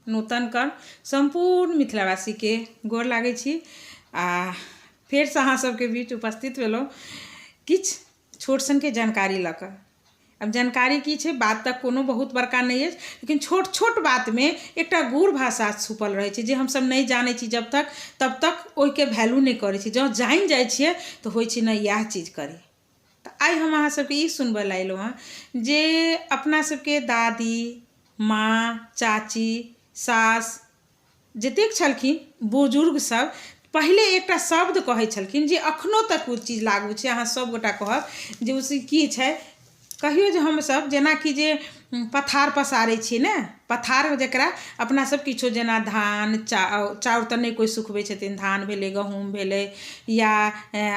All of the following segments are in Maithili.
नूतन कर्ण सम्पूर्ण मिथिलावासीके गोर लागै छी आ फेरसँ अहाँ सबके बीच उपस्थित भेलहुँ किछु छोट सनके जानकारी लऽ कऽ। आब जानकारी की छै, बात तऽ कोनो बहुत बड़का नहि अछि, लेकिन छोट छोट बातमे एकटा गूढ़ भाषा छुपल रहै छै जे हमसब नहि जानै छी जब तक तब तक ओहिके वैल्यू नहि करै छी। जँ जानि जाइ छियै तऽ होइ छै नहि इएह चीज करी। तऽ आइ हम अहाँ सबके ई सुनबऽ लए अयलहुँ हँ जे अपना सबके दादी माँ चाची सास जतेक छलखिन बुजुर्ग सब पहिले एकटा शब्द कहै छलखिन जे अखनो तक ओ चीज लागू छै। अहाँ सब गोटा कहब जे ओ चीज की छै। कहियौ जे हमसब जेनाकि जे पथार पसारै छियै ने, पथार जकरा अपना सब किछो जेना धान चाउर तऽ नहि कोइ सुखबै छथिन, धान भेलै गहूँम भेलै या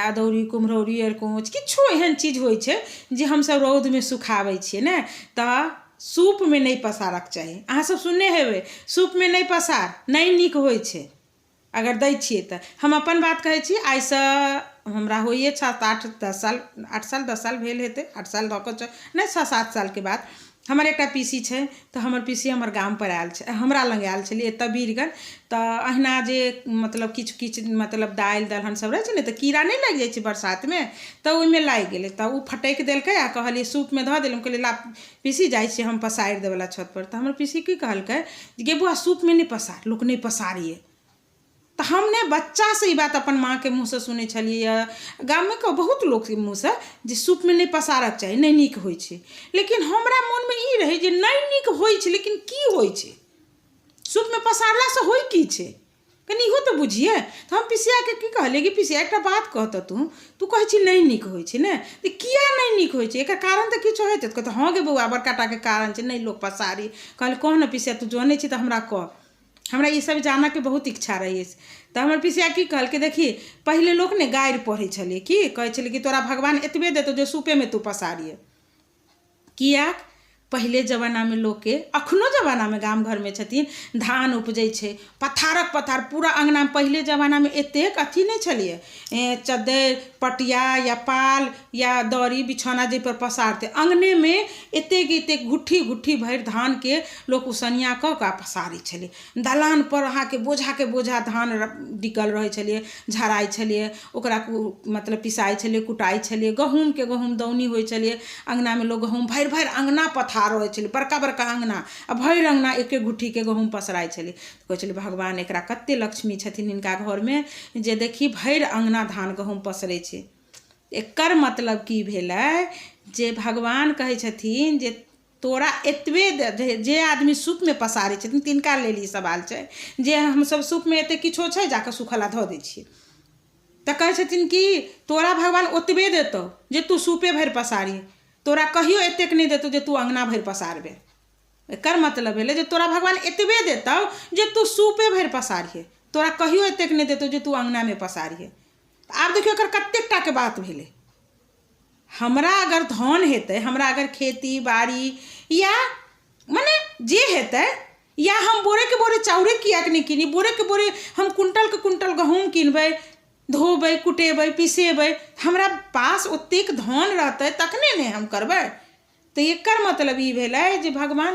अदौरी कुम्हरौरी अरिकोञ्च किछो एहन चीज होइ छै जे हमसब रौदमे सुखाबै छियै ने, तऽ सूपमे नहि पसारऽके चाही। अहाँ सब सुनने हेबै सूपमे नहि पसार, नहि नीक होइ छै। अगर दै छियै तऽ हम अपन बात कहै छी, आइसँ हमरा होइए 7 8 10 साल, 8 साल 10 साल भेल हेतै, 8 साल दऽ कऽ नहि 6 7 सालके बाद हमर एकटा पीसी छै। तऽ हमर पीसी हमर गामपर आयल छै, हमरा लग आयल छलै एतऽ बीरगंज। तऽ अहिना जे मतलब किछु किछु मतलब दालि दलहन सब रहै छै ने, तऽ कीड़ा नहि लागि जाइ छै बरसातमे, तऽ ओहिमे लागि गेलै। तऽ ओ फटकि देलकै आ कहलियै सूपमे धऽ देलकै। हम कहलियै ला पीसी जाइ छियै हम पसारि देबऽला छतपर। तऽ हमर पीसी की कहलकै जे गे बौआ सूपमे नहि पसार, लोक नहि पसारैए। तऽ हम ने बच्चासँ ई बात अपन माँके मुँहसँ सुनै छलियै, गाममे के बहुत लोकके मुँहसँ जे सूपमे नहि पसारऽके चाही, नहि नीक होइ छै। लेकिन हमरा मोनमे ई रहै जे नहि नीक होइ छै, लेकिन की होइ छै सूपमे पसारलासँ, होइ की छै, कनि इहो तऽ बुझियै। तऽ हम पिसियाके की कहलियै कि पिसिया एकटा बात कहतऽ, तू तू कहै छी नहि नीक होइ छै ने, तऽ किया नहि नीक होइ छै, एकर कारण तऽ किछो हेतै। तऽ कहतै हँ गे बौआ बड़का टाके कारण छै, नहि लोक पसारी। कहलियै कह ने पिसिया, तू जनै छी तऽ हमरा कह, हमरा ई सब जानऽके बहुत इच्छा रहै अछि। तऽ हमर पिसिया की कहलकै, देखी पहिले लोक ने गारि पढ़ै छलै, की कहै छलै कि तोरा भगवान एतबे देतौ जे सूपेमे तू पसारिहे। किएक पहिले जमानामे लोकके, अखनो जमानामे गाम घरमे छथिन, धान उपजै छै पथारक पथार पूरा अङ्गनामे। पहिले जमानामे एतेक अथी नहि छलैए चद्दरि पटिया या पाल या दरी बिछौना जाहिपर पसारतै। अङ्गनेमे एतेक एतेक गुट्ठी गुट्ठी भरि धानके लोक उसनिया कऽ कऽ आ पसारै छलै। दलानपर अहाँके बोझाके बोझा धान डिगल रहै छलै, झराइ छलै, ओकरा मतलब पिसाइ छलै, कुटाइ छलै। गहूँमके गहूँम दौनी होइ छलै। अङ्गनामे लोक गहूँम भरि भरि अङ्गना पथार रहै छलै, बड़का बड़का अङ्गना आ भरि अङ्गना एक एक गुट्ठीके गहूँम पसराइ छलै। कहै छलै भगवान एकरा कते लक्ष्मी छथिन हिनका घरमे जे देखी भरि अङ्गना धान गहूँम पसरै छै। एकर मतलब की भेलै जे भगवान कहै छथिन जे तोरा एतबे, जे आदमी सूपमे पसारै छथिन तिनका लेल ई सवाल छै, जे हमसब सूपमे एते किछो छै जाकऽ सुखऽ ला धऽ दै छियै। तऽ कहै छथिन कि तोरा भगवान ओतबे देतौ जे तू सूपे भरि पसारी, तोरा कहियो एतेक नहि देतौ जे तू अङ्गना भरि पसारबे। एकर मतलब भेलै जे तोरा भगवान एतबे देतौ जे तू सूपे भरि पसारिहे, तोरा कहियो एतेक नहि देतौ जे तू अङ्गनामे पसारिहे। आब देखियौ एकर कतेक टाके बात भेलै। हमरा अगर धन हेतै, हमरा अगर खेती बाड़ी या मने जे हेतै, या हम बोरेके बोरे चाउरे किएक नहि कीनी, बोरेके बोरे हम कुंटलके कुंटल गहूँम कीनबै, धोबै कुटेबै पिसेबै, हमरा पास ओतेक धन रहतै तखने ने हम करबै। तऽ एकर मतलब ई भेलै जे भगवान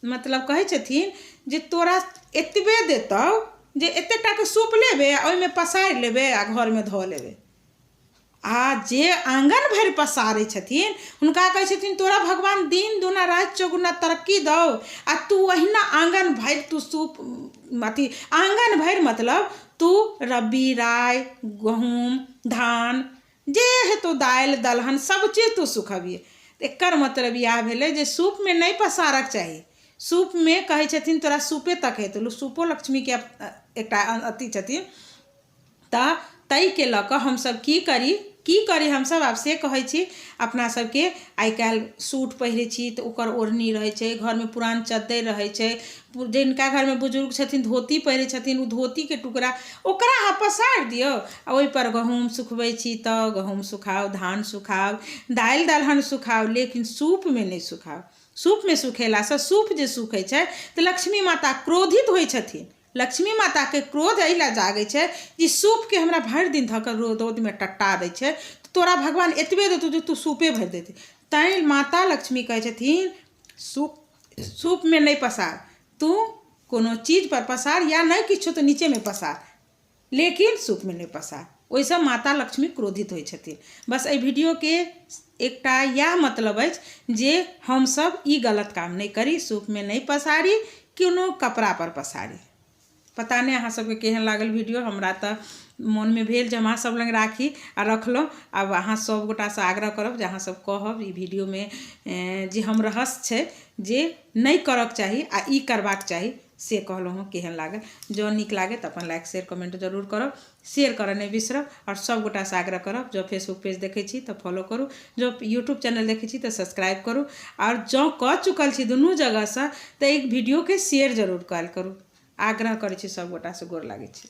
मतलब कहै छथिन जे तोरा एतबे देतौ जे एतेक टाके सूप लेबै आ ओहिमे पसारि लेबै आ घरमे धऽ लेबै। आ जे आँगन भरि पसारै छथिन हुनका कहै छथिन तोरा भगवान दिन दुना राति चौगुना तरक्की दौ आ तू अहिना आँगन भरि तू सूप अथी आँगन भरि मतलब तू रब्बी राइ गहूँम धान जे हेतौ दालि दलहन सब चीज तू सुखबिहे। एकर मतलब इएह भेलै जे सूपमे नहि पसारक चाही। सूपमे कहै छथिन तोरा सूपे तक हेतौ, सूपो लक्ष्मीके एकटा अथी छथिन। तऽ ताहिके लऽ कऽ हमसब की करी की करी हमसब आब से कहै छी। अपना सबके आइ काल्हि सूट पहिरै छी तऽ ओकर ओढ़नी रहै छै, घरमे पुरान चद्दरि रहै छै, जिनका घरमे बुजुर्ग छथिन धोती पहिरै छथिन, ओ धोतीके टुकड़ा ओकरा अहाँ पसारि दियौ आ ओहिपर गहूँम सुखबै छी तऽ गहूँम सुखाउ, धान सुखाउ, दालि दलहन सुखाउ, लेकिन सूपमे नहि सुखाउ। सूपमे सुखेलासँ सूप जे सूखै छै तऽ लक्ष्मी माता क्रोधित होइ छथिन। लक्ष्मी माताके क्रोध एहि लए जागै छै जे सूपके हमरा भरि दिन धऽ कऽ रौदमे टट्टा दै छै, तोरा भगवान एतबे देतौ जे तू सूपे भरि देतै। तैँ माता लक्ष्मी कहै छथिन सूप सूपमे नहि पसार, तू कोनो चीजपर पसार या नहि किछो तऽ नीचेमे पसार, लेकिन सूपमे नहि पसार। ओहिसँ माता लक्ष्मी क्रोधित होइ छथिन। बस एहि वीडियोके एकटा इएह मतलब अछि जे हमसभ ई गलत काम नहि करी, सूपमे नहि पसारी, कोनो कपड़ापर पसारी। पता नहि अहाँ सबके केहन लागल वीडियो। हमरा तऽ मोनमे भेल जे हम अहाँ सब लग राखी आ रखलहुँ। आब अहाँ सब गोटासँ आग्रह करब जे अहाँ सब कहब ई वीडियोमे जे हम रहस्य छै जे नहि करऽके चाही आ ई करबाक चाही से कहलहुँ हँ, केहन लागल? जँ नीक लागै तऽ अपन लाइक शेयर कमेंट जरूर करब, शेयर करऽ नहि बिसरब। आओर सब गोटासँ आग्रह करब, जँ फेसबुक पेज देखै छी तऽ फॉलो करू, जँ यूट्यूब चैनल देखै छी तऽ सब्सक्राइब करू, आओर जँ कऽ चुकल छी दुनू जगहसँ तऽ एक वीडियोके शेयर जरूर कयल करू। आग्रह करै छी सब गोटासँ, गोर लागै छी।